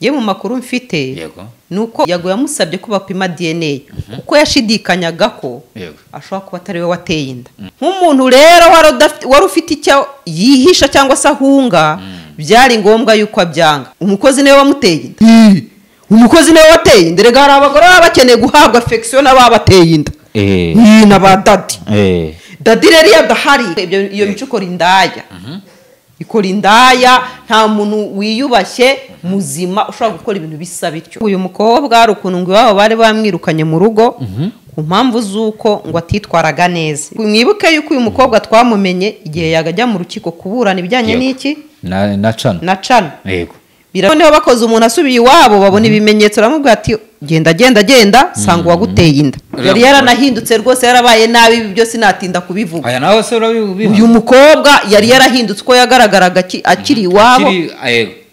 Ye mu makuru mfite nuko Yago yamusabye ko bapima DNA kuko yashidikanyaga ko ashobora kuba atari we wateye inda. Nk'umuntu rero wari ufite icyo yihisha cyangwa se ahunga, byari ngombwa yuko abyanga. Umukozi niwe wamuteye inda. Umukozi niwe wateye inda. Rega hari abagore baba bakeneye guhabwa affection n'ababateye inda. Na ba daddy. Daddy rero yadahari iyo mico ikora indaya. Ikora indaya, nta muntu wiyubashye muzima ushobora gukora ibintu bisa bityo. Uyu mukobwa hari ukuntu ngo iwabo bari bamwirukanye mu rugo ku mpamvu z'uko ngo atitwaraga neza. Mwibuke yuko uyu mukobwa twamumenye igihe yagajya mu rukiko kuburana ibijyanye n'iki na cana. Na cana. Yego. Noneho bakoze umuntu asubiye iwabo babona ibimenyetso aramubwira ati genda genda genda sanga uwaguteye inda. Yari yaranahindutse rwose, yarabaye nabi, ibyo sinatinda kubivuga. Aya nawe se urabivuga. Uyu mukobwa yari yarahindutse uko yagaragaraga akiri iwabo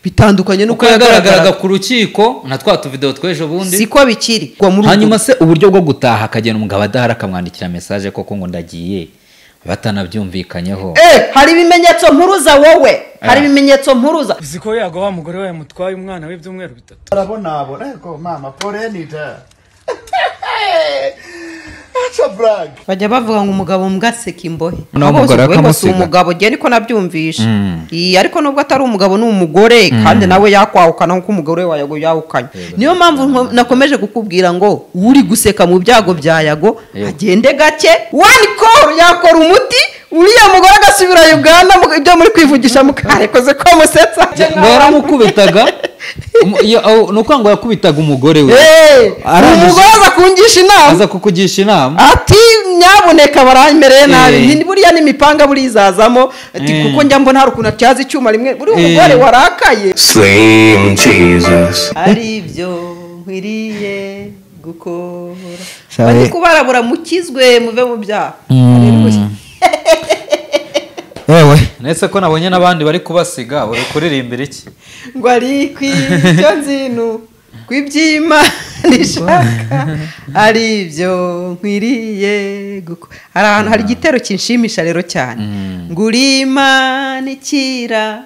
bitandukanye nuko yagaragaraga ku rukiko na twa tuvideo twejo bundi siko bikiri. Hanyuma se uburyo bwo gutaha akagenda umugabo adahara akamwandikira message koko ngo ndagiye batanabyumvikanyeho. Hari ibimenyetso mpuruza wowe, hari ibimenyetso mpuruza. Uziko Yago wa mugore we yamutwaye umwana w'ibyumweru bitatu. Arabona abo reko mama pole nita. Acha brag. Bajya bavuga ngo umugabo mbwaseka imbohe. Umugore akamusiga. Umugabo je niko nabyumvisha. Ariko nubwo atari umugabo ni umugore kandi nawe yakwahukana nkuko umugore wa Yago yahukanye. Niyo mpamvu nakomeje kukubwira ngo uri guseka mu byago bya Yago agende gake. One call yakora umuti uriya mugore agasubira Uganda ibyo muri kwivugisha mukarekoze ko musetsa. Ngo yaramukubitaga nuko ngo yakubitaga umugore we. Umugore aza kungisha inama. Aza kukugisha inama. Ati nyabuneka baranmereye nabi. Ni buriya n'imipanga buri izazamo ati kuko njya mbona hari ukuntu atyaza icyuma rimwe buri umugore warakaye. Slim Jesus. Ari ibyo nkwiriye gukora. Bari kubarabura mukizwe muve mu byaha. Ewe, nese ko nabonye nabandi bari kubasiga uri kuririmbira iki? Ngo ari kwicyo nzinu kwibyima nishaka ari ibyo nkwiriye guko. Hari ahantu hari igitero kinshimisha rero cyane. Ngurima nikira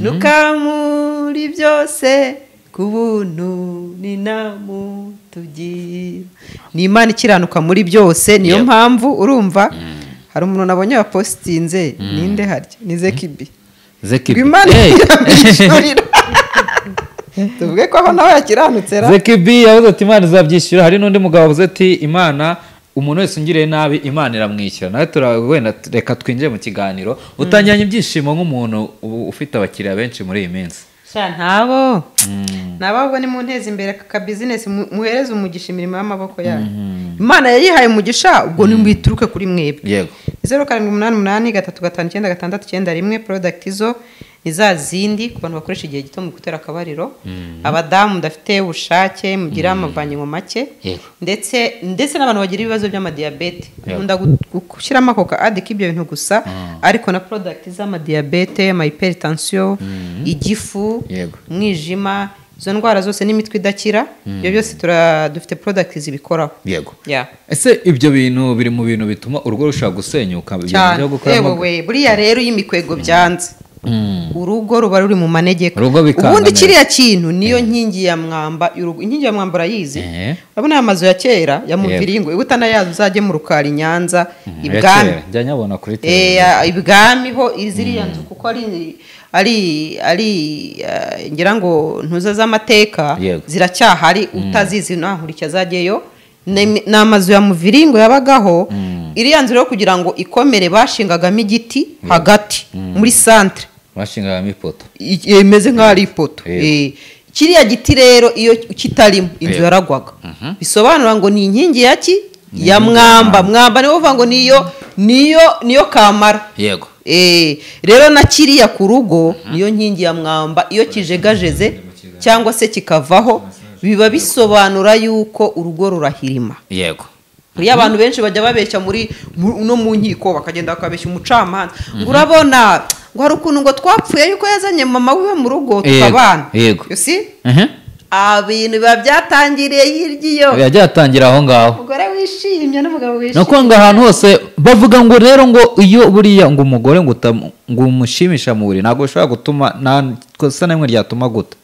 nukamuri byose kubuntu ni namutugira. Ni Imana ikiranuka muri byose, niyo mpamvu urumva hari umuntu nabonye wapostinze ninde harya ni Zekibi. Zekibi. Imana irabishyurira. Tuvuge ko aho nawe yakiranutse ra. Zekibi yavuze ati Imana izabyishyura. Hari n'undi mugabo wavuze ati Imana umuntu wese ungiriye nabi Imana iramwishyura. Nawe turawenda reka twinjire mu kiganiro utangiranye ibyishimo nk'umuntu ufite abakiriya benshi muri iyi minsi. Sha ntabo. Nababwo ni mu nteze imbere aka business muhereze umugisha imirimo y'amaboko yanyu. Imana yayihaye umugisha ubwo nimwituruke kuri mwebwe. Yego. 0788 359 691 product izo ni za zindi ku bantu bakoresha igihe gito mu gutera akabariro. Abadamu mudafite ubushake mugira amavangingo make ndetse n'abantu bagira ibibazo by'amadiabete. Nkunda gushyiramo ako ka ad k'ibyo bintu gusa ariko na product z'amadiabete, ama hypertension, igifu, umwijima, izo ndwara zose n'imitwe idakira, ibyo byose dufite product zibikoraho. Yego. Ese ibyo bintu biri mu bintu bituma urugo rushaka gusenyuka byo gukora? Yewe, buriya rero y'imikwego byanze. Urugo ruba ruri mu manegeka. Ubundi kiriya kintu niyo nkingi ya mwamba. Inkingi ya mwamba urayizi? Urabona amazu ya kera ya muviringo ibutana yazo uzajye mu Rukari Nyanza ibwami. Njya nyabona kuri televiziyo. Ibwami ho iziriya nzu kuko ari ngira ngo ntuza z'amateka ziracyahari utazizi nahuricya zajyeyo. Ni amazu ya muviringo yabagaho. Iriya nzu rero kugira ngo ikomere bashingagamo igiti hagati muri centre. Bashingagamo ipoto. Imeze nk'aho ari ipoto. Kiriya giti rero iyo kitarimo inzu yaragwaga. Bisobanura ngo ni inkingi ya ki? Ya mwamba. Mwamba niwo uvuga ngo niyo kamara. Yego. Rero na kiriya ku rugo niyo nkingi ya mwamba iyo kijegajeze cyangwa se kikavaho biba bisobanura yuko urugo rurahirima. Yego. Buriya abantu benshi bajya babeshya muri no mu nkiko bakagenda bakabeshya umucamanza. Ngo urabona ngo hari ukuntu ngo twapfuye yuko yazanye mama wiwe mu rugo tukabana. Yego. You see? Abintu biba byatangiriye hirya iyo. Biba byatangira aho ngaho. Umugore wishimye n'umugabo wishimye. No kwanga ahantu hose bavuga ngo rero ngo iyo buriya ngo umugore ngo umushimisha mu buriri ntabwo ushobora gutuma nta kosa namwe ryatuma guta.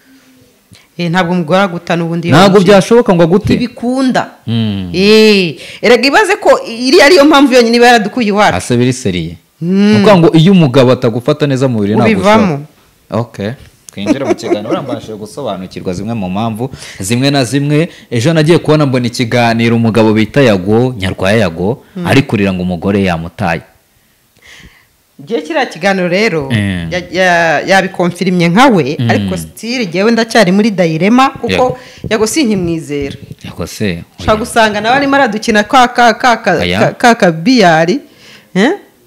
Ntabwo umugore aguta n'ubundi ntabwo byashoboka ngo agute ntibikunda. Erega ibaze ko iriya ariyo mpamvu yonyine iba yaradukuye iwacu. Ase biri seriye. Nukuvuga ngo iyo umugabo atagufata neza mu buriri ntabwo ushobora. Okay. Twinjira mu kiganiro urambashije gusobanukirwa zimwe mu mpamvu zimwe na zimwe. Ejo nagiye kubona mbona ikiganiro umugabo bita Yago Nyarwaya Yago ari kurira ngo umugore yamutaye. Giye kiriya kiganiro rero yabikonfirimye nkawe, ariko still jewe ndacyari muri dayirema kuko Yago sinkimwizera. Yago se ushaka gusanga nawe arimo aradukina ka biyari.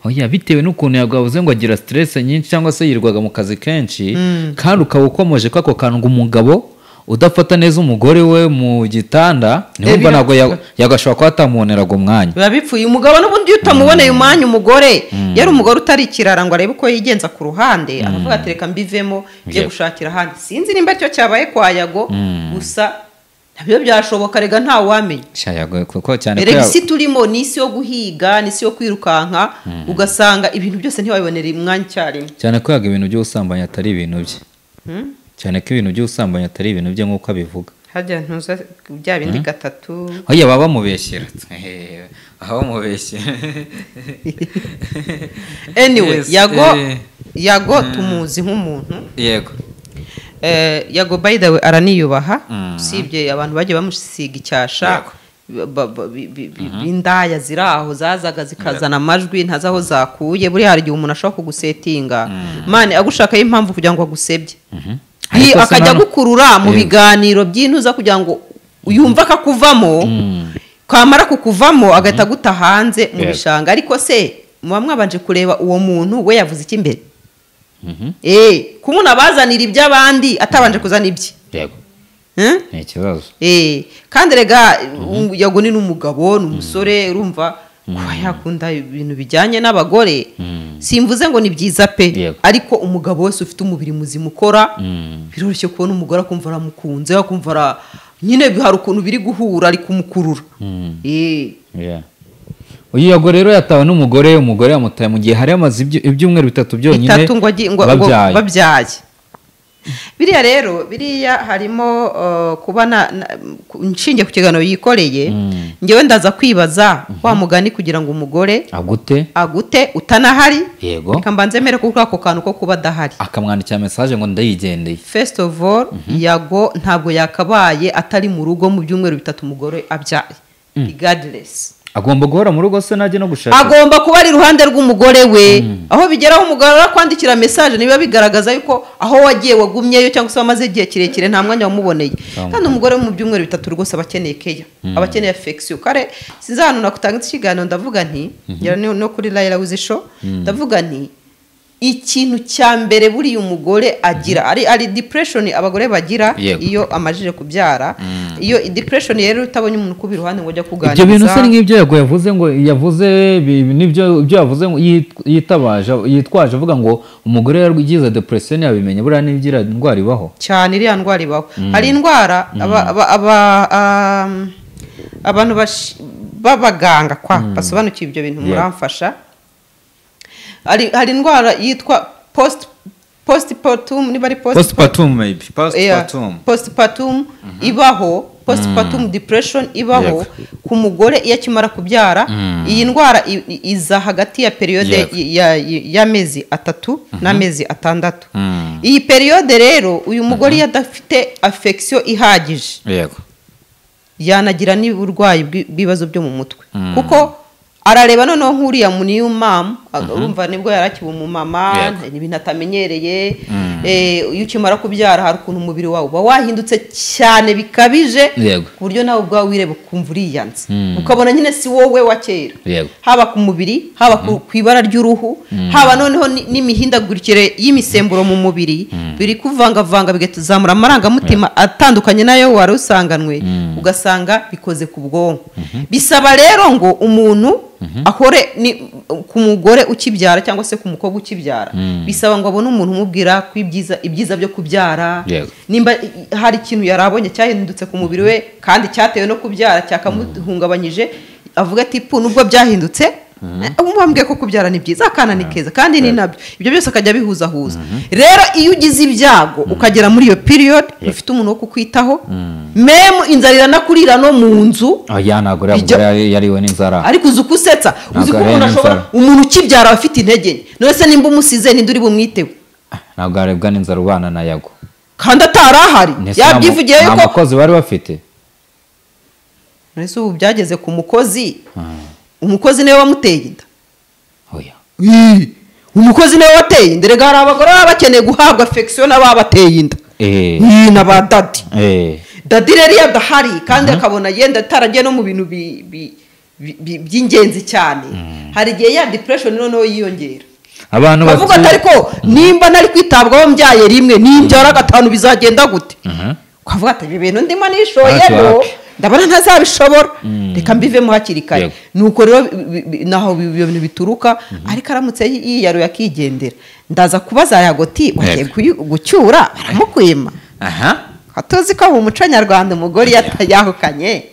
Oya, bitewe n'ukuntu Yago yavuze ngo agira stress nyinshi cyangwa se yirwaga mu kazi kenshi, kandi ukaba ukomoje ko ako kantu ngo umugabo udafata neza umugore we mu gitanda niba ntabwo yagashobora kuba atamuboneraga umwanya. Biba bipfuye umugabo n'ubundi iyo utamuboneye umwanya umugore yari umugore utari ikirara ngo arebe uko yigenza ku ruhande, aravuga ati reka mbivemo njye gushakira ahandi. Sinzi nimba cyo cyabaye kwa Yago, gusa nabyo byashoboka rega nta wamenya. Erega isi turimo ni isi yo guhiga, ni isi yo kwirukanka, ugasanga ibintu byose ntiwabibonera umwanya icyarimwe. Cyane ko Yago ibintu by'ubusambanyi atari ibintu bye. Cyane ko ibintu by'ubusambanyi atari ibintu bye nk'uko abivuga. Hajya ntuza bya bindi gatatu. Oya baba bamubeshyera. Aho mubeshyera. Anyway, Yago tumuzi nk'umuntu. Yego. Yago by the way araniyubaha, usibye abantu bagiye bamusiga icyasha bindaya ziraho zazaga zikazana amajwi ntazi aho zakuye. Buri hari igihe umuntu ashobora kugusetinga mane agushakayo impamvu kugira ngo agusebye, akajya gukurura mu biganiro by'intuza kugira ngo yumve akakuvamo, kamara kukuvamo agahita aguta hanze mu bishanga. Ariko se muba mwabanje kureba uwo muntu we yavuze iki imbere? Kumuna bazanira iby'abandi atabanje kuzana ibye. Yego. Ni ikibazo. Kandi rega Yago ni n'umugabo, ni umusore, urumva kuba yakunda ibintu bijyanye n'abagore. Simvuze ngo ni byiza pe, ariko umugabo wese ufite umubiri muzima ukora, biroroshye kubona umugore akumva aramukunze, akumva nyine hari ukuntu biri guhura ari kumukurura. Uyu Yago rero yatawe n'umugore, umugore yamutaye mu gihe hari amaze ibyumweru bitatu byonyine babyaye. Biriya rero biriya harimo kuba nshinge ku kiganiro yikoreye, ngewe ndaza kwibaza wa mugani kugira ngo umugore agute utanahari. Yego. Reka mbanze mere kuko ako kantu ko kuba adahari akamwandikira message ngo ndayigendeye. First of all, Yago ntabwo yakabaye atari mu rugo mu byumweru bitatu umugore abyaye, regardless. Agomba guhora mu rugo se najye no gushaka. Agomba kuba ari iruhande rw'umugore we. Aho bigeraho umugore arakwandikira message niba bigaragaza yuko aho wagiye wagumyeyo cyangwa se wamaze igihe kirekire nta mwanya wamuboneye. Kandi umugore mu byumweru bitatu rwose abakeneye care, abakeneye affection. Kare sinzi ahantu nakutanga ikiganiro ndavuga nti ngera no kuri Laila Wizisho ndavuga nti ikintu cya mbere buri umugore agira ari depression abagore bagira iyo amajije kubyara. Iyo depression rero utabonye umuntu kubi ruhande ngo ajya kuganiriza. Ibyo bintu se nk'ibyo Yago yavuze ngo yavuze nibyo ibyo yavuze ngo yitabaje yitwaje avuga ngo umugore yagize depression yabimenye, buriya n'ibyira indwara ibaho cyane. Iriya ndwara ibaho. Hari indwara abantu babaganga kwa basobanukiwe ibyo bintu muramfasha. Hari indwara yitwa postpartum, niba ari postpartum maybe postpartum postpartum ibaho, postpartum depression ibaho ku mugore iyo akimara kubyara. Iyi ndwara iza hagati ya periode y'amezi 3 n'amezi 6. Iyi periode rero uyu mugore yadafite affection ihagije, yego, yanagira n'uburwayi bw'ibibazo byo mu mutwe, kuko arareba noneho nk'uriya new mom, urumva nibwo yarakiwe umumama, ibintu atamenyereye. Iyo ukimara kubyara hari ukuntu umubiri wawe uba wahindutse cyane bikabije, ku buryo nawe ubwawe wireba ukumva uriyanze, ukabona nyine si wowe wa kera, haba ku mubiri, haba ku ibara ry'uruhu, haba noneho n'imihindagurikire y'imisemburo mu mubiri, biri kuvangavanga bigatuzamura amarangamutima atandukanye nayo wari usanganwe, ugasanga bikoze ku bwonko. Bisaba rero ngo umuntu akore ni ku mugore ukibyara cyangwa se ku mukobwa ukibyara, bisaba ngo abone umuntu umubwira ko ibyiza byo kubyara, nimba hari ikintu yarabonye cyahindutse ku mubiri we kandi cyatewe no kubyara cyakamuhungabanyije, avuga ati pu nubwo byahindutse Bambwiye ko kubyara ni byiza, akana ni keza kandi ni nabyo, ibyo byose akajya bihuzahuza. Rero iyo ugize ibyago ukagera muri iyo period ufite umuntu wo kukwitaho, memu inzara iranakurira no mu nzu. Oya, ntabwo uriya yariwe n'inzara. Ariko uzi uko usetsa, uzi ko umuntu ashobora, umuntu ukibyara afite intege nke, none se nimba umusize ninde uri bumwiteho? Ntabwo arebwa n'inzara ubana na Yago kandi atari ahari, yabyivugiye yuko nta mukozi bari bafite. None se ubu byageze ku mukozi? Umukozi niwe wamuteye inda? Oya. Umukozi niwe wateye inda. Rega hari abagore baba bakeneye guhabwa affection n'ababateye inda. Na ba dadi. Dadi rero iyo adahari kandi akabona yenda ataragiye no mu bintu by'ingenzi cyane, hari igihe ya depression noneho yiyongera. Abantu bavuga ati ariko nimba nari kwitabwaho mbyaye rimwe, nimbyara gatanu bizagenda gute? Ukavuga ati ibi bintu ndimo nishoyemo ndabona ntazabishobora, reka mbivemo hakiri kare. Nuko rero naho ibyo bintu bituruka. Ariko aramutse yiyaruye akigendera, ndaza kubaza Yagoti wagiye gucyura baramukwima. Tuzi ko mu muco nyarwanda umugore yahukanye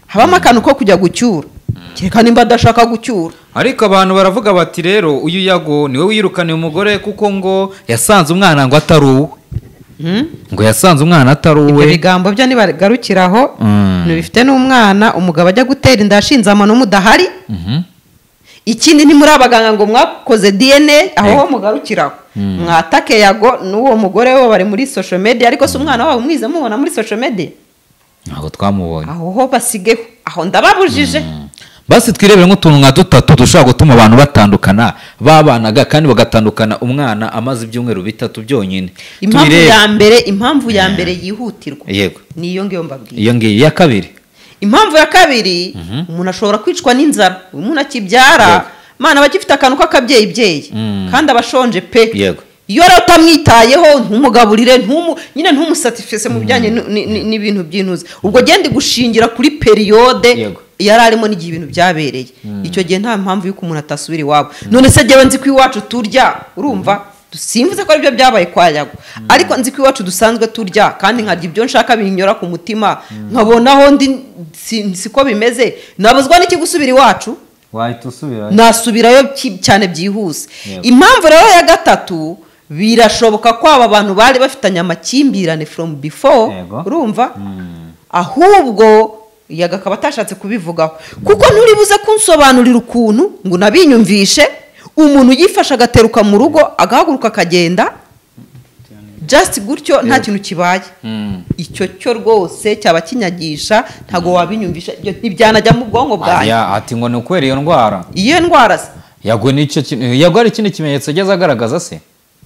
habamo akantu ko kujya gucyura, kereka nimba adashaka gucyura. Ariko abantu baravuga bati rero uyu Yago niwe wirukaniye umugore kuko ngo yasanze umwana ngo atari uwe. Ngo yasanze umwana atari uwe. Ibyo bigambo byo nibagarukiraho ntibifite n'umwana, umugabo ajya gutera inda ashinze amano mudahari. Ikindi ni muri abaganga ngo mwakoze DNA, aho ho mugarukiraho mwatake Yago n'uwo mugore we bari muri social media, ariko se umwana wabo mwize mubona muri social media? Ntabwo twamubonye. Aho ho basigeho, aho ndababujije. Basi twirebere nk'utuntu nka dutatu dushobora gutuma abantu batandukana, babanaga kandi bagatandukana umwana amaze ibyumweru bitatu byonyine. Impamvu ya mbere yihutirwa ni iyo ngiyo mbabwiye. Iyo ngiyo ya kabiri. Impamvu ya kabiri, umuntu ashobora kwicwa n'inzara. Umuntu akibyara, mana abagifite akantu k'akabyeyi byeyi kandi abashonje pe. Iyo rero utamwitayeho, ntumugaburire, nyine ntumusatisfise mu bijyanye n'ibintu by'intuze, ubwo genda gushingira kuri periode yari arimo n'igihe ibintu byabereye. Icyo gihe nta mpamvu y'uko umuntu atasubira iwabo. None se jyewe nzi ko iwacu turya, urumva simvuze ko aribyo byabaye kwa Yago, ariko nzi ko iwacu dusanzwe turya kandi nkarya ibyo nshaka binyora ku mutima, nkabonaho ndi siko bimeze, nabuzwa n'iki gusubira iwacu? Wahita usubirayo. Nasubirayo cyane byihuse. Impamvu rero ya gatatu, birashoboka ko aba bantu bari bafitanye amakimbirane from before, urumva, ahubwo Yago akaba atashatse kubivugaho, kuko nturibuze kunsobanurira ukuntu ngo nabinyumvishe umuntu yifasha agateruka mu rugo agahaguruka akagenda just gutyo nta kintu kibaye. Icyo cyo rwose cyaba kinyagisha, ntago wabinyumvisha, ntibyanajya mu bwonko bwanjye. Ati ngo ni ukwera iyo ndwara. Iyo ndwara se Yago nicyo Yago ari ikindi kimenyetso ageze agaragaza se?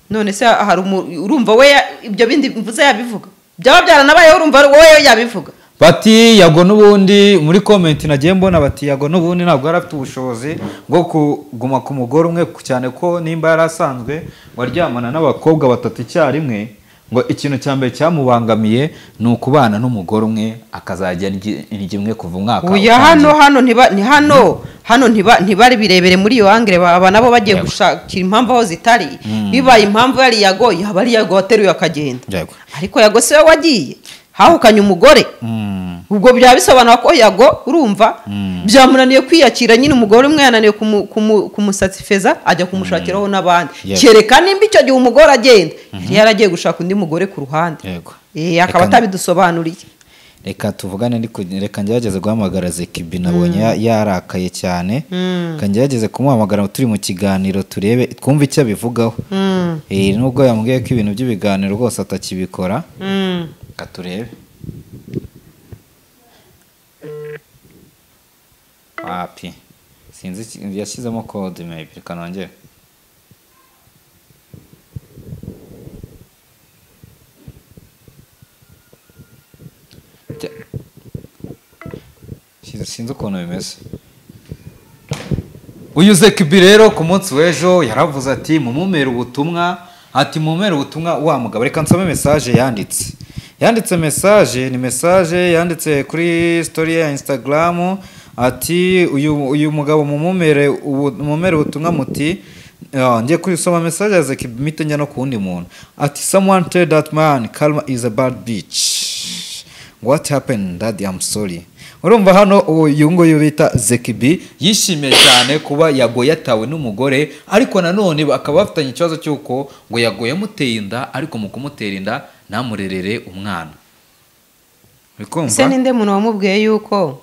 None se hari urumva we ibyo bindi mvuze yabivuga, byaba byaranabayeho, urumva wowe yabivuga. Bati Yago n'ubundi muri comment nagiye mbona bati Yago n'ubundi ntabwo yari afite ubushobozi bwo kuguma ku mugore umwe, cyane ko nimba yarasanzwe waryamana n'abakobwa batatu icyarimwe, ngo ikintu cya mbere cyamubangamiye ni ukubana n'umugore umwe akazajya indyo imwe kuva umwaka. Oya, hano ntiba ni hano hano ntibari birebere muri iyo angle, baba nabo bagiye gushakira impamvu aho zitari. Bibaye impamvu yari Yago, yaba ari Yago wateruye akagenda. Ariko Yago se wagiye hahukanye umugore. Ubwo byaba bisobanura ko Yago urumva byamunaniye kwiyakira nyine, umugore umwe yananiye kumusatisfeza ajya kumushakiraho n'abandi. Kereka nimba icyo gihe umugore agenda yari yaragiye gushaka undi mugore ku ruhande. Akaba atabidusobanuriye. Reka tuvugane, reka ngerageze guhamagara Zekibi, nabonye yarakaye cyane. Reka ngerageze kumuhamagara turi mu kiganiro turebe twumve icyo abivugaho. Nubwo yambwiye ko ibintu by'ibiganiro rwose atakibikora. Reka turebe. Wapi sinzi yashyizemo code maybe, reka nongere. Sinzi ukuntu bimeze. Uyu Zekibi rero ku munsi w'ejo yaravuze ati mumumere ubutumwa, ati mumumere ubutumwa wa mugabo. Reka nsome message yanditse. Yanditse message, ni message yanditse kuri story ya Instagram, ati uyu mugabo mumumere ubutumwa muti ngiye kuyisoma message ya Zekibi mite njya no kundi muntu. Ati someone tell that man Karma is a bad bitch. What happened daddy, I'm sorry. Urumva hano uyu nguyu bita Zekibi yishimiye cyane kuba Yago yatawe n'umugore, ariko nanone bakaba bafitanye ikibazo cy'uko ngo Yago yamuteye inda, ariko mu kumutera inda namurerere umwana. Ese ninde muntu wamubwiye yuko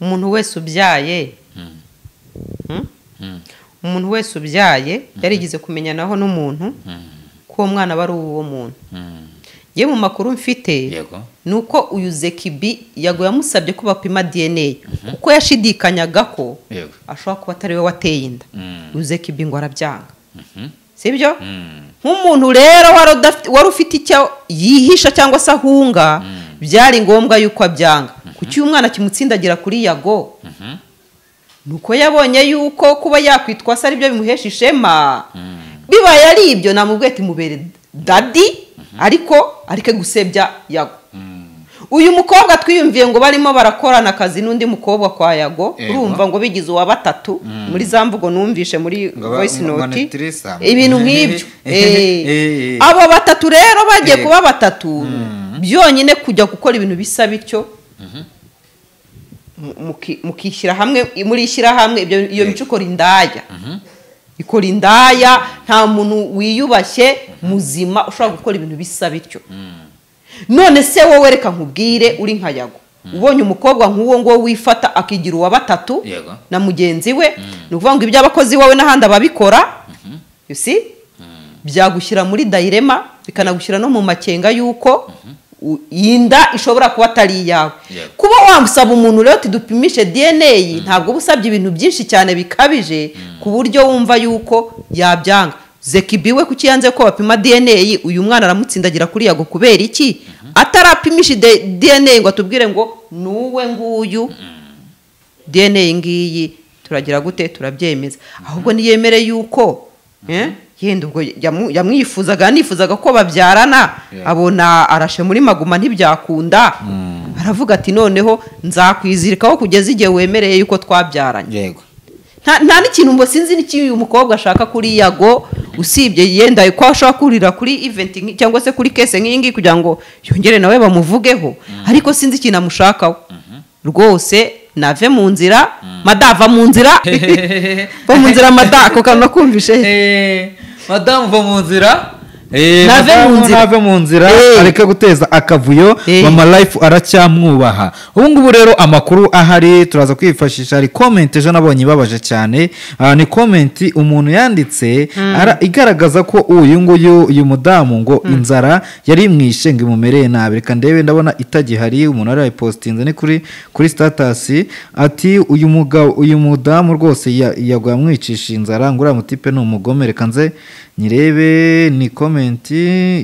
umuntu wese ubyaye umuntu wese ubyaye yarigeze kumenyanaho n'umuntu ko uwo mwana aba ari uwo muntu? Ye mu makuru mfite nuko uyu Zekibi Yago yamusabye ko bapima DNA kuko yashidikanyaga ko ashobora kuba atari we wateye inda. Uyu Zekibi ngo arabyanga, sibyo? Nk'umuntu rero wari ufite icyo yihisha cyangwa se ahunga, byari ngombwa yuko abyanga. Kuki uyu mwana kimutsindagira kuri Yago? Nuko yabonye yuko kuba yakwitwa se aribyo bimuhesha ishema. Bibaye ari ibyo namubwiye ati mubere daddy, ariko arike gusebya Yago. Uyu mukobwa twiyumviye ngo barimo barakorana akazi n'undi mukobwa kwa Yago, urumva ngo bigize uwa batatu muri za mvugo numvishe muri voice note, ibintu nk'ibyo. Abo batatu rero bagiye kuba batatu byonyine kujya gukora ibintu bisa bityo, mukishyira hamwe muri ishyira hamwe, iyo mico ikora indaya. Ikora indaya, nta muntu wiyubashye muzima ushobora gukora ibintu bisa bityo. None se wowe reka nkubwire, uri nka Yago ubonye umukobwa nk'uwo ngo wifata akigira uwa batatu na mugenzi we, ni ukuvuga ngo ibyo abakozi wowe n'ahandi ababikora, you see, byagushyira muri dilemma, bikanagushyira no mu makenga yuko inda ishobora kuba atari iyawe. Kuba wamusaba umuntu rero ati dupimishe DNA, ntabwo busabye ibintu byinshi cyane bikabije ku buryo wumva yuko yabyanga. Zekibi we kuki yanze ko bapima DNA? Uyu mwana aramutsindagira kuri Yago kubera iki? Atarapimisha DNA ngo atubwire ngo nuwe nguyu DNA ngiyi, turagira gute, turabyemeza. Ahubwo niyemere yuko yenda ubwo yamwifuzaga, nifuzaga ko babyarana, abona arashe muri maguma ntibyakunda, aravuga ati noneho nzakwizirikaho kugeza igihe wemereye yuko twabyaranye. Yego. Nta n'ikintu ngo sinzi n'iki uyu mukobwa ashaka kuri Yago, usibye yenda ko ashaka kurira kuri event cyangwa se kuri case nk'iyi ngiyi kugira ngo yongere nawe bamuvugeho, ariko sinzi ikintu amushakaho. Rwose nave mu nzira, madava mu nzira, va mu nzira mada, ako kantu nakumvishe. Madamu va mu nzira, nave mu nzira, areke guteza akavuyo. Mama Life aracyamwubaha. Ubu ngubu rero amakuru ahari turaza kwifashisha. Hari comment ejo nabonye ibabaje cyane, ni comment umuntu yanditse igaragaza ko uyu nguyu uyu mudamu ngo inzara yari imwishe ngo imumereye nabi. Reka ndebe, ndabona itagihari, umuntu arayipostinze ni kuri status, ati uyu mugabo uyu mudamu rwose Yago yamwicisha inzara, ngo uriya mutipe ni umugome. Reka nze nyirebe, ni comment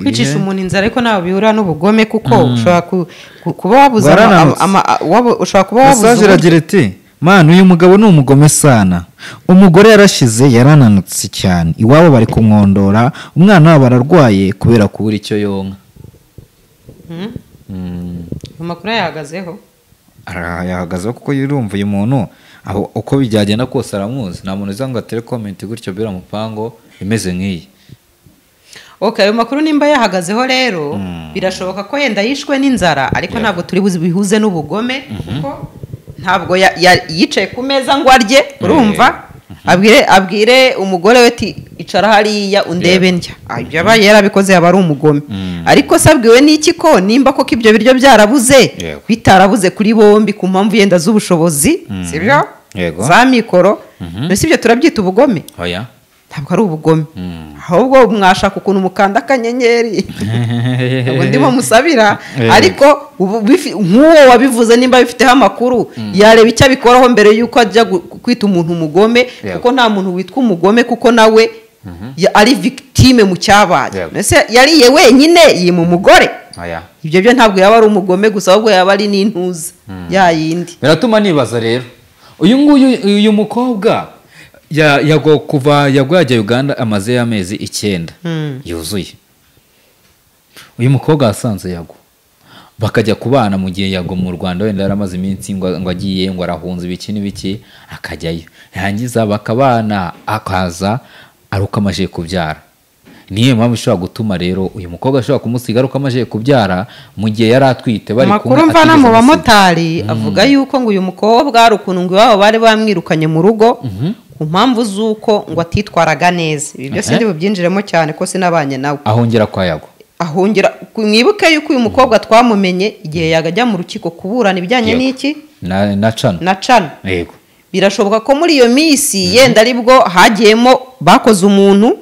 kwicisha umuntu inzara ariko ntabwo bihura n'ubugome, kuko ushobora kuba wabuze ushobora kuba wabuze. Iragira iti man uyu mugabo ni umugome sana, umugore yarashize yarananutse cyane, iwabo bari kumwondora, umwana wabo ararwaye kubera kubura icyo yonka. Amakuru yahagazeho, arayahagazeho kuko yurumva uyu muntu aho uko bijyagenda kose aramuzi. Nta muntu uza ngo atere comment gutyo bira mupango imeze nk'iyi. Okay, ayo makuru nimba yahagazeho rero birashoboka ko yenda yishwe n'inzara, ariko ntabwo turi buze n'ubugome, kuko ntabwo yicaye ku meza ngo arye, urumva abwire umugore we ati icara hariya undebe ndya. Ibyo aba yarabikoze yaba ari umugome. Ariko sabwiwe n'iki ko nimba koko ibyo biryo byarabuze, bitarabuze kuri bombi ku mpamvu yenda z'ubushobozi, sibyo? Za mikoro, mbese ibyo turabyita ubugome? Oya, ntabwo ari ubugome. Ahubwo mwashaka ukuntu mukanda akanyenyeri, ntabwo ndimo musabira, ariko nk'uwo wabivuze nimba bifiteho amakuru yareba icyo abikoraho mbere y'uko ajya kwita umuntu umugome, kuko nta muntu witwa umugome, kuko nawe ari victime mu cyabaye. Mbese yariye wenyine yima umugore, ibyo byo ntabwo yaba ari umugome gusa, ahubwo yaba ari n'intuza ya yindi. Biratuma nibaza rero uyu nguyu uyu mukobwa Yago kuva Yago yajya Uganda amaze amezi 9 yuzuye. Uyu mukobwa asanze Yago bakajya kubana mu gihe Yago mu Rwanda wenda yaramaze iminsi ngo agiye ngo arahunze ibiki n'ibiki, akajyayo yangiza bakabana, akaza aruka amaje kubyara. Niyo mpamvu ishobora gutuma rero uyu mukobwa ashobora kumusiga aruko amaze kubyara mu gihe yari atwite bari kumwe. Amakuru mvana mu bamotari avuga yuko ngo uyu mukobwa ari ukuntu ngo iwabo bari bamwirukanye mu rugo ku mpamvu z'uko ngo atitwaraga neza. Ibi byose ndi bubyinjiremo cyane ko sinabanye nawe. Ahongera kwa Yago. Ahongera, mwibuke yuko uyu mukobwa twamumenye igihe yagajya mu rukiko kuburana ibijyanye n'iki na Cano. Na Cano. Yego. Birashoboka ko muri iyo minsi yenda aribwo hagiyemo bakoze umuntu,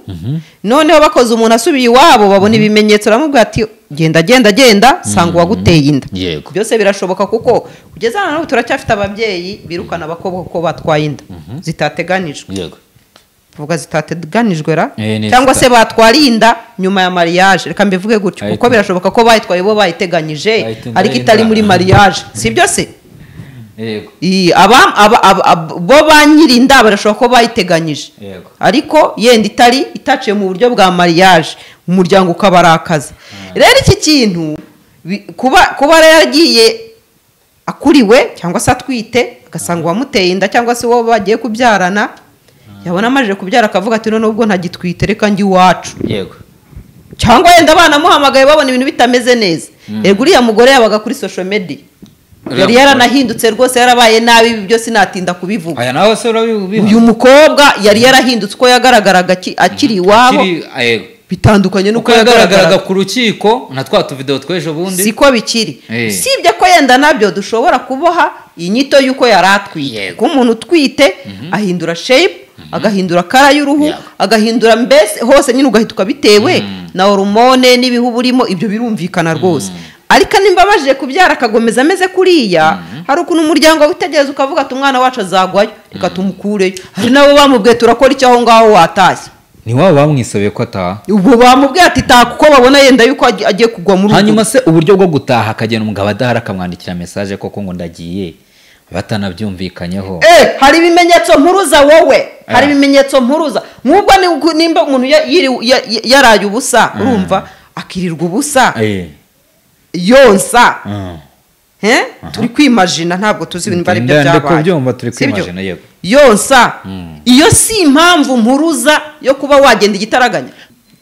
noneho bakoze umuntu asubiye iwabo babona ibimenyetso baramubwira ati genda genda genda sanga uwaguteye inda. Byose birashoboka kuko kugeza hano turacyafite ababyeyi birukana abakobwa ko batwaye inda zitateganijwe. Yego. Vuga zitateganijwe ra cyangwa se batwara inda nyuma ya mariage, reka mbivuge gutyo kuko birashoboka ko bayitwaye bo bayiteganyije ariko itari muri mariage, si byo se? Yego. Bo banyirinda barashobora ko bayiteganyije ariko yenda itari itaciye mu buryo bwa mariage, umuryango ukabarakaza. Rero iki kintu kuba yaragiye akuriwe cyangwa se atwite agasanga uwamuteye inda cyangwa se uwo bagiye kubyarana, yabona amaje kubyara akavuga ati none ubwo ntagitwite reka njye iwacu. Yego. Cyangwa yenda banamuhamagaye babona ibintu bitameze neza. Yego, uriya mugore yabaga kuri social media yari yaranahindutse rwose, yarabaye nabi, ibi byose natinda kubivuga. Aya nawe se urabivuga. Uyu mukobwa yari yarahindutse uko yagaragaraga akiri iwabo bitandukanye nuko yagaragaraga ku rukiko na twa tuvideo twejo bundi siko bikiri. Sibye ko yenda nabyo dushobora kuboha inyito yuko yaratwite, ko umuntu utwite ahindura shape, agahindura kara y'uruhu, agahindura mbese hose nyine ugahituka bitewe na hormone n'ibihu burimo, ibyo birumvikana rwose. Ariko nimba baje kubyara akagomeza ameze kuriya, hari ukuntu umuryango witegereza ukavuga ati umwana wacu azagwayo reka tumukureyo. Hari nabo bamubwiye turakora icyo aho ngaho watashye, ni wabo bamwisabiye ko ataha, ubwo bamubwiye ati taha kuko babona yenda yuko agiye kugwa muri. Hanyuma se uburyo bwo gutaha akagenda umugabo adahari akamwandikira message koko ngo ndagiye batanabyumvikanyeho. Hari ibimenyetso mpuruza wowe, hari ibimenyetso mpuruza nk'ubwo nimba umuntu yaraye ubusa, urumva akirirwa ubusa yonsa, turi kwimagina ntabwo tuzi ibintu bari byo byabaye, turi kwimagina. Yego, yonsa iyo si impamvu mpuruza yo kuba wagenda igitaraganya.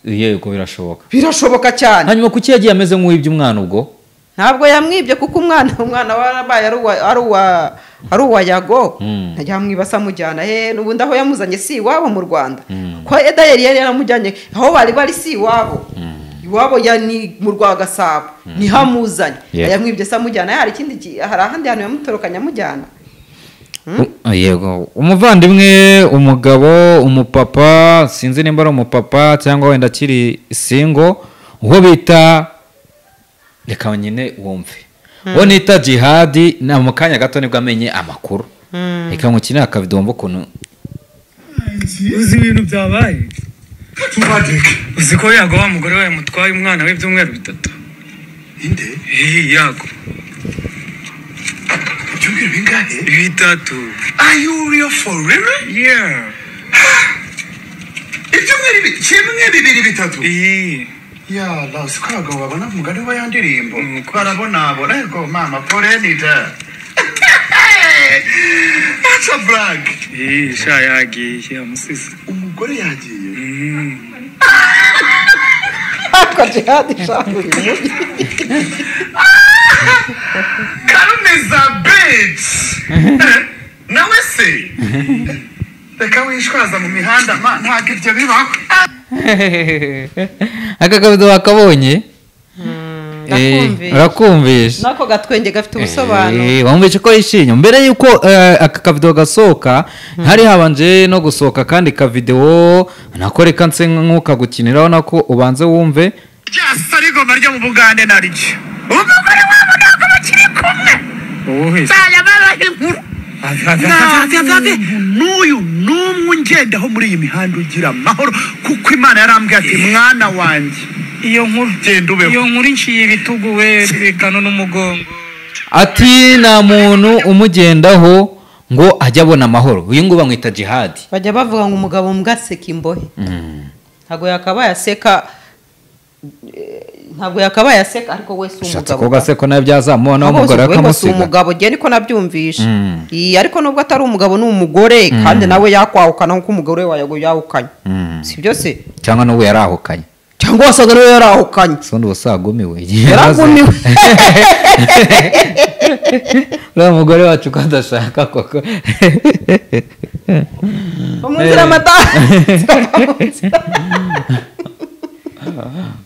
Yego, birashoboka, birashoboka cyane. Hanyuma kuki yagiye ameze nk'uwibye umwana? Ubwo ntabwo yamwibye kuko umwana warabaye ari uwa Yago, yamwibasa amujyana he n'ubundi aho yamuzanye si iwabo mu Rwanda, ko Edayeri yari yaramujyanye aho bari bari si iwabo, iwabo ya ni mu Rwagasabo niho amuzanye, yamwibye se amujyana. Hari ikindi, hari ahandi hantu yamutorokanye amujyana. Yego, umuvandimwe, umugabo, umupapa, sinzi nimba ari umupapa cyangwa wenda akiri single, uwo bita reka nyine wumve, uwo nita Jihadi, na mu kanya gato nibwo amenye amakuru. Reka ngukinire akavido wumve ukuntu uzi ibintu byabaye. Uzi ko Yago wa mugore we yamutwaye umwana w'ibyumweru bitatu. Inde? Yago. Ibyumweru bingahe? Bitatu. Are you real for real? Yeah. Ibyumweru kimwe bibiri bitatu. Ya, la uzi ko abagabo babona umugani wa ya ndirimbo barabona abona. Ego mama pole da. That's a brag. Sha yagiye yamusize. Umugore yagiye. Ako Jihadi shahu. Karumeza bitch. Nawe se. Reka wishwaza mu mihanda ma ntabwo ibyo bibaho. Aka kabido wakabonye? Urakumvisha nako gatwenge gafite ubusobanuro. Wumvishe ko yishimye mbere yuko aka kavido gasohoka, hari habanje no gusohoka kandi kavideo nako reka nse nkuka gukiniraho nako ubanze wumve. Just ariko barya mu Bugande naryo. Umugore wabo ntabwo bakiri kumwe. Saya barahe inkuru. N'uyu n'umwe ungendaho muri iyi mihanda ugira amahoro kuko Imana yarambwiye ati mwana wanjye iyo nkuru genda ubeho. Iyo nkuru nciye ibitugu we bikano n'umugongo. Ati nta muntu umugendaho ngo ajye abona amahoro. Uyu nguyu bamwita Jihadi. Bajya bavuga ngo umugabo mbwa aseka imbohe. Ntabwo yakabaye aseka, ntabwo yakabaye aseka ariko we si umugabo. Ushatse kuvuga se ko nawe byazamuha nawe umugore akamusiga. Umugabo nge niko nabyumvishe. Ariko nubwo atari umugabo ni umugore kandi nawe yakwahukana nkuko umugore wawe yahukanye. Si byo se? Cyangwa n'ubu yarahukanye. Cyangwa wasaga nawe yarahukanye. Sondi wasagumiwe. Yaragumiwe. Uriya mugore wacu ko adashaka koko. Umunzira amata.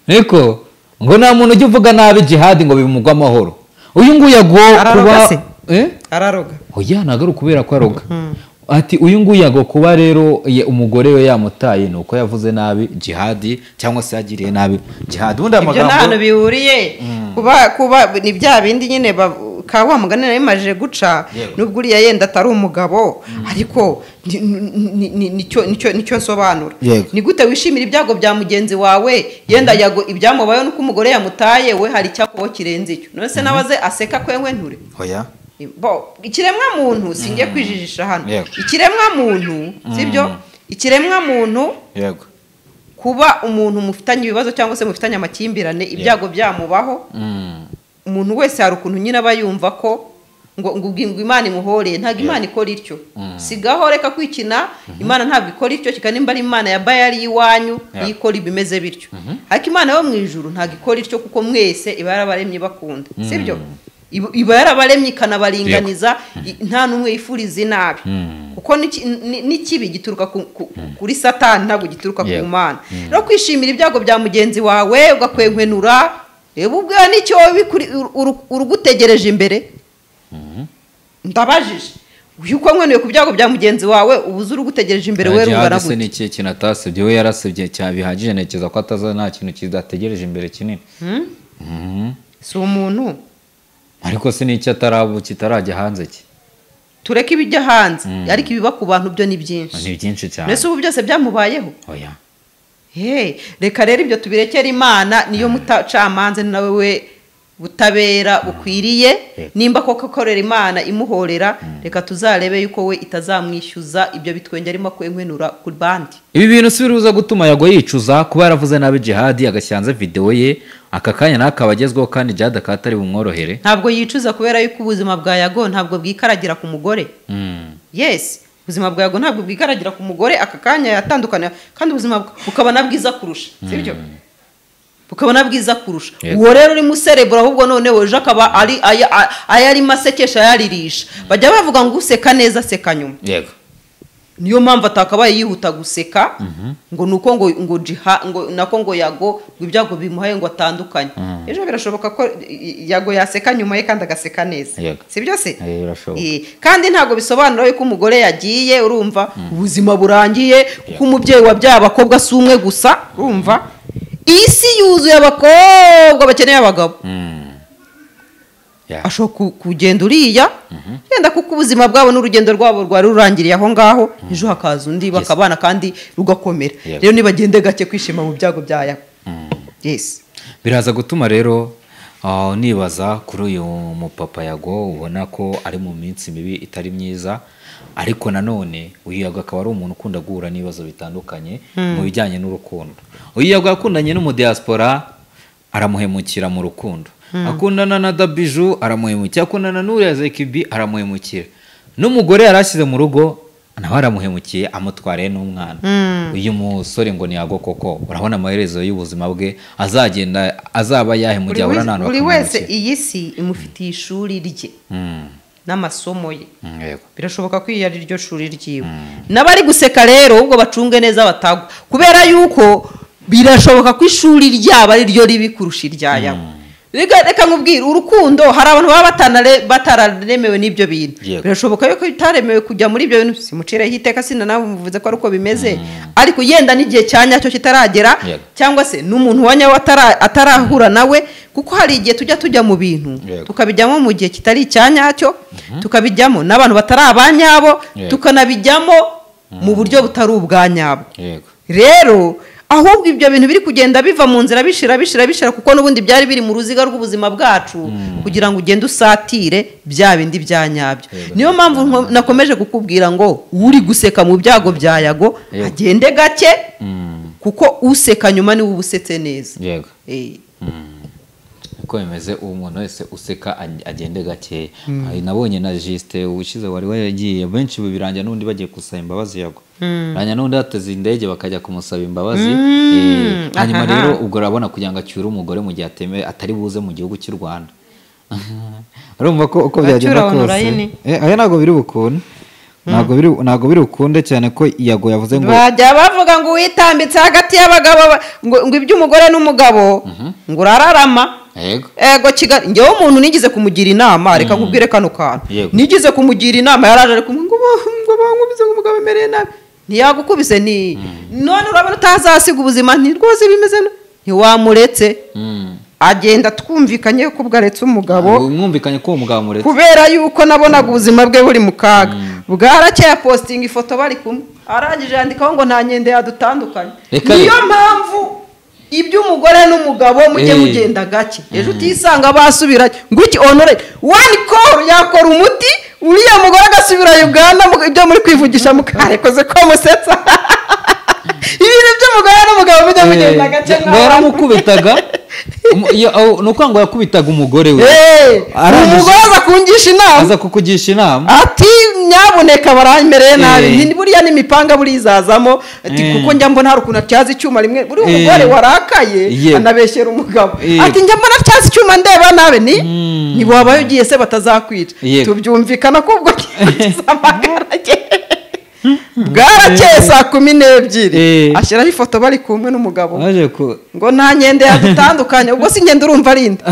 Niko ngo nta muntu ujya uvuga nabi Jihad ngo bimugwa amahoro. Uyu nguyu Yago kuba araroga. Oya ntabwo ari ukubera ko aroga. Ati uyu nguyu Yago kuba rero umugore we yamutaye nuko yavuze nabi Jihad cyangwa se yagiriye nabi Jihad. Ubundi amagambo ibyo nta bihuriye kuba ni bya bindi nyine ka wa mugani nari maje guca nubwo uriya yenda atari umugabo ariko nicyo nsobanura. Ni gute wishimira ibyago bya mugenzi wawe yenda Yago ibyamubayeho nuko umugore yamutaye we hari icyakubaho kirenze icyo. None se nabaze aseka kwenkwe nture. Oya. Bo ikiremwa muntu singiye kwijijisha hano. Ikiremwa muntu sibyo? Ikiremwa muntu yego kuba umuntu mufitanye ibibazo cyangwa se mufitanye amakimbirane ibyago byamubaho. Umuntu wese hari ukuntu nyine aba yumva ko ngo Imana imuhoreye. Ntabwo Imana ikora ityo. Sigaho reka kwikina. Imana ntabwo ikora ityo, kika nimba ari Imana ya Bayali iwanyu ikora ibimeze bityo. Ariko Imana yo mu ijuru ntabwo ikora ityo kuko mwese iba yarabaremye bakunda. Sibyo? Iba yarabaremye ikanabaringaniza nta n'umwe yifuriza inabi. Kuko n'ikibi gituruka kuri Satani ntabwo gituruka ku Mana. Rero kwishimira ibyago bya mugenzi wawe ugakwenkwenura reba ubwo nicyo urugutegereje imbere. Ndabajije uyu ko nkwenuye ku byago bya mugenzi wawe ubuze urugutegereje imbere we rungana gute? Ni ikihe kintu atasebye? We yarasebye cyane bihagije, ntekereza ko ataza nta kintu kidategereje imbere kinini. Si umuntu ariko se n'icyo atarabu kitarajya hanze ki tureke ibijya hanze ariko ibiba ku bantu byo ni byinshi. Ni byinshi cyane. Mbese ubu byose byamubayeho? Oya. Reka rero ibyo tubirekera Imana niyo mutacamanze nawe we butabera bukwiriye. Nimba koko akorera Imana imuhorera reka tuzarebe yuko we itazamwishyuza ibyo bitwenge arimo kwenkwenura ku bandi. Ibi bintu si biruza gutuma Yago yicuza kuba yaravuze nabi Jihad agasyanze video ye aka kanya nakabagezweho kandi Jihad akatari bumworohere. Ntabwo yicuza kubera yuko ubuzima bwa Yago ntabwo bwikaragira ku mugore. Yes, ubuzima bwa Yago ntabwo bwikaragira ku mugore aka kanya yatandukana kandi ubuzima bukaba nabwiza kurusha. Sibyo? Bukabona bwiza kurusha. Uwo rero uri muserebura ahubwo none weje akaba ari ayari masekesha yaririsha. Bajya bavuga ngo useka neza seka nyuma. Yego. Niyo mpamvu atakabaye yihuta guseka ngo nuko ngo jiha ngo nako ngo Yago ngo ibyago bimuhaye ngo atandukanye. Ejo birashoboka ko Yago yaseka nyuma ye kandi agaseka neza. Sibyo se? Kandi ntago bisobanura yuko umugore yagiye urumva ubuzima burangiye kuko umubyeyi wabyaye abakobwa si umwe gusa urumva. Isi yuzuye abakobwa bakeneye abagabo. Ashobora kugenda uriya yenda kuko ubuzima bwabo n'urugendo rwabo rwari rurangiriye aho ngaho ejo hakaza undi bakabana kandi rugakomera. Rero nibagende gake kwishima mu byago bya Yago. Yes. Biraza gutuma rero nibaza kuri uyu mupapa Yago ubona ko ari mu minsi mibi itari myiza, ariko nanone uyu Yago akaba ari umuntu ukunda guhura n'ibibazo bitandukanye mu bijyanye n'urukundo. Uyu Yago yakundanye n'umudiaspora aramuhemukira mu rukundo. Akundana na Dabiju aramuhemukira, akundana n'uriya Zekibi aramuhemukira, n'umugore yarashyize mu rugo nawe aramuhemukiye amutwariye n'umwana. Uyu musore ngo ni Yago koko urabona amaherezo y'ubuzima bwe azagenda azaba yahemukiye ahura n'abantu buri wese. Iyi si imufitiye ishuri rye n'amasomo ye. Birashoboka ko iyi ari ryo shuri ryiwe. N'abari guseka rero ubwo bacunge neza batagwa kubera yuko birashoboka ko ishuri ryabo ari ryo ribi kurusha irya Yago. Reka nkubwire urukundo hari abantu baba batararemewe n'ibyo bintu. Birashoboka yuko itaremewe kujya muri ibyo bintu simucireho iteka sinanavuze ko ari uko bimeze ariko yenda n'igihe cya nyacyo kitaragera cyangwa se n'umuntu wa nyawe atarahura nawe kuko hari igihe tujya mu bintu tukabijyamo mu gihe kitari icya nyacyo tukabijyamo n'abantu batari abanyabo tukanabijyamo mu buryo butari ubwa nyabo. Rero ahubwo ibyo bintu biri kugenda biva mu nzira bishira bishira bishira kuko n'ubundi byari biri mu ruziga rw'ubuzima bwacu kugira ngo ugende usatire bya bindi bya nyabyo. Niyo mpamvu nakomeje kukubwira ngo uri guseka mu byago bya Yago agende gake kuko useka nyuma niwe ubusetse neza. Yego. Niko bimeze, umuntu wese useka agende gakeya. Nabonye na Juste ubushize wari wagiye, benshi birangira n'undi bagiye gusaba imbabazi Yago. Ranya n'undi ateze indege bakajya kumusaba imbabazi. Hanyuma rero ubwo urabona kugira ngo acyure umugore mu gihe atemewe atari buze mu gihugu cy'u Rwanda. Urumva ko uko byagenda kose aya ntabwo biri bukunde, ntabwo biri bukunde cyane ko Yago yavuze ngo bajya bavuga ngo witambitse hagati y'abagabo ngo iby'umugore n'umugabo ngo urararama. Ego Kigali, njyewe umuntu nigeze kumugira inama, reka nkubwire kano kantu. Nigeze kumugira inama yaraje ariko ngo bankubise ngo umugabo amereye nabi. Ntiyagukubise ni none urabona utazasiga ubuzima nti rwose bimeze ntiwamuretse. Agenda twumvikanye ko bwaretse umugabo, mwumvikanye ko umugabo muretse kubera yuko nabonaga ubuzima bwe buri mu kaga. Bwarakeye posting ifoto bari kumwe, arangije yandikaho ngo nta nyende yadutandukanye. Niyo mpamvu iby'umugore n'umugabo mujye mugenda gake, ejo utisanga basubiranye ngo iki honore one call yakora umuti uriya mugore agasubira Uganda, ibyo muri kwivugisha mukarekoze ko musetsa. Ibintu by'umugore n'umugabo mujye mugenda gake. Ngo yaramukubitaga, nuko ngo yakubitaga umugore we. Umugore aza kungisha inama, aza kukugisha inama ati nyabuneka baranmereye nabi, buriya n'imipanga burizazamo ati kuko njya mbona hari ukuntu atyaza icyuma rimwe, buri umugore warakaye anabeshyera umugabo ati njya mbona atyaza icyuma ndeba nabi ni ntiwabaye ugiye se batazakwica. Tubyumvikana ko ubwo kizamagarage bwarakeye saa 12 ashyiraho ifoto bari kumwe n'umugabo ngo nta nkende yadutandukanye. Ubwo si ngende urumva arinda.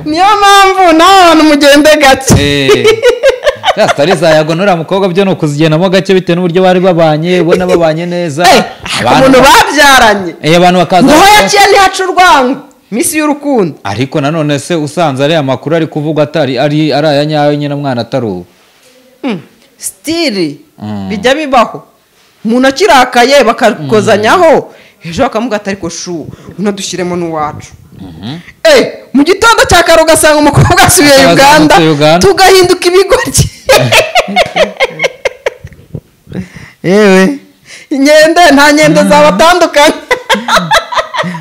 Niyo mpamvu nawe abantu mugende gake. Atari za Yago nuriya mukobwa byo ni ukuzigendamo gake bitewe n'uburyo bari babanye, ubona babanye neza, umuntu babyaranye abantu bakaza ngo yaciye ntihaca urwango misi y'urukundo. Ariko nanone se usanze ari amakuru ari kuvugwa atari ari aya nyayo nyine mwana atari ubu stili bijya bibaho, umuntu akirakaye bakakozanyaho ejo bakamuga atari ko shu unadushyiremo n'uwacu. Mu gitondo cya kare ugasanga umukobwa asubiye Uganda, tugahinduka ibigoryi. Yewe inkende nta nkende zabatandukanye.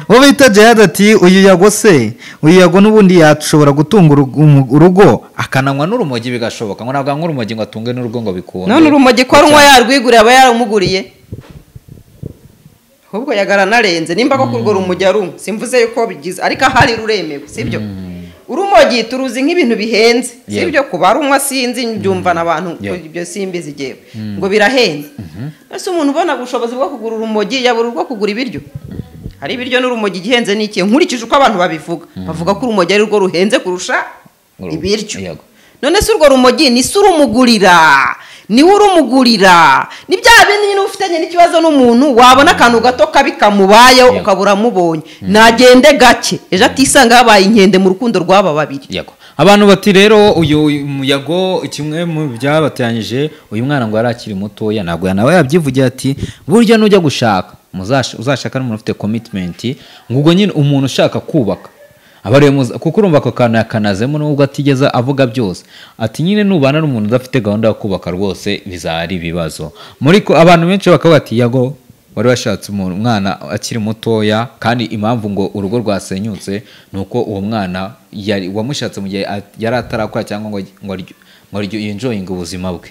Uwo bita Jihad ati uyu Yago se, uyu Yago n'ubundi yashobora gutunga urugo akananywa n'urumogi bigashoboka, ngo ntabwo anywa urumogi ngo atunge n'urugo ngo bikunde. None urumogi ko arunywa yarwiguriye aba yaramuguriye, ahubwo yagaranarenze nimba ko kurwo rumogi arunywa simvuze yuko bigize, ariko ahari ruremewe sibyo. Urumogi turuzi nk'ibintu bihenze sibyo, kuba arunywa sinzi mbyumva n'abantu ibyo simbizi igihe ngo birahenze. Ese umuntu ubona ubushobozi bwo kugura urumogi yabura urwo kugura ibiryo? Hari ibiryo n'urumogi gihenze n'iki? Nkurikije uko abantu babivuga, bavuga ko urumogi ari rwo ruhenze kurusha ibiryo. None se urwo rumogi ni se urumugurira, ni urumugurira, ni bya bindi nyine ufitanye n'ikibazo n'umuntu wabona akantu gato kabi kamubayeho ukabura mubonye. Nagende gake ejo atisanga habaye inkende mu rukundo rw'aba babiri. Yego. Abantu bati rero uyu Yago kimwe mu byabatanyije uyu mwana ngo arakiri mutoya, ntabwo nawe yabyivugiye ati burya nujya gushaka uzashaka n'umuntu ufite commitment, ngo nyine umuntu ushaka kubaka kuko urumva ako kantu yakanazemo nubwo atigeze avuga byose, ati nyine nubana n'umuntu udafite gahunda yo kubaka rwose bizari ibibazo. Muri ko abantu benshi bakavuga ati Yago wari washatse umwana akiri mutoya, kandi impamvu ngo urugo rwasenyutse nuko uwo mwana yari wamushatse mu gihe yari atarakora cyangwa ngo ngo enjoying ubuzima bwe.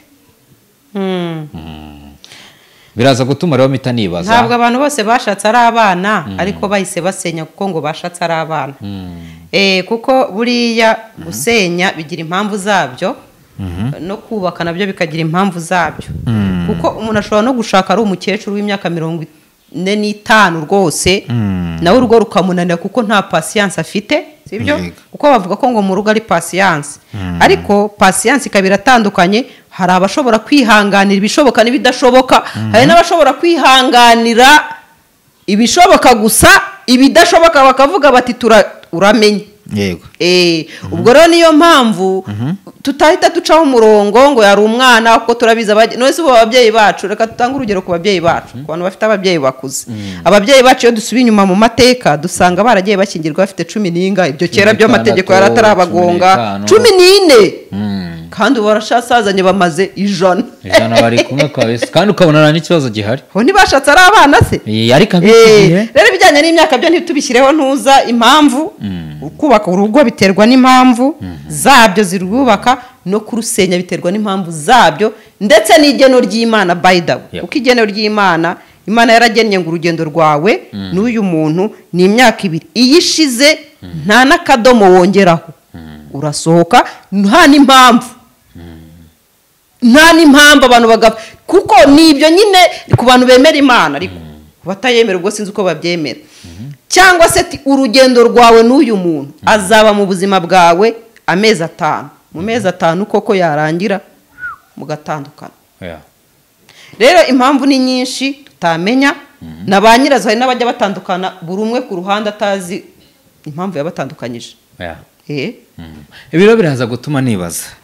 Biraza gutuma rero mpita nibaza, ntabwo abantu bose bashatse ari abana ariko bahise basenya kuko ngo bashatse ari abana. Kuko buriya gusenya bigira impamvu zabyo, no kubaka nabyo bikagira impamvu zabyo. Kuko umuntu ashobora no gushaka ari umukecuru w'imyaka 45 rwose, nawe urugo rukamunanira kuko nta patience afite, sibyo? Kuko bavuga ko ngo mu rugo ari patience, ariko patience ikaba iratandukanye. Hari abashobora kwihanganira ibishoboka n'ibidashoboka, hari n'abashobora kwihanganira ibishoboka gusa, ibidashoboka bakavuga bati uramenye. Yego. Ubwo rero niyo mpamvu tutahita ducaho umurongo ngo yari umwana, kuko turabizi none se ubu ababyeyi bacu, reka tutange urugero ku babyeyi bacu, ku bantu bafite ababyeyi bakuze. Ababyeyi bacu iyo dusubiye inyuma mu mateka dusanga baragiye bashyingirwa bafite 10 n'inga, ibyo kera byo amategeko yaratarabagonga 14. Kandi ubu barashasazanye, bamaze 100. 100 bari kumwe kabisa, kandi ukabona nta n'ikibazo gihari. Ho ntibashatse ari abana se? Ariko ab'iki gihe Rero ibijyanye n'imyaka byo ntitubishyireho ntuza impamvu. Kubaka urugo biterwa n'impamvu zabyo zirwubaka, no kurusenya biterwa n'impamvu zabyo, ndetse n'igeno ry'Imana, by the way. Kuko igeno ry'Imana, Imana yaragennye ngo urugendo rwawe n'uyu muntu ni imyaka 2, iyo ishize nta n'akadomo wongeraho, urasohoka nta n'impamvu, nta n'impamvu. Abantu bagapfa kuko ni ibyo nyine ku bantu bemera Imana, ariko ku batayemera ubwo sinzi uko babyemera. Cyangwa se ati urugendo rwawe n'uyu muntu azaba mu buzima bwawe amezi 5, mu mezi 5 koko yarangira mugatandukana. Rero impamvu ni nyinshi tutamenya na ba nyirazo. Hari n'abajya batandukana buri umwe ku ruhande atazi impamvu yabatandukanyije. Ibi rero biraza gutuma nibaza.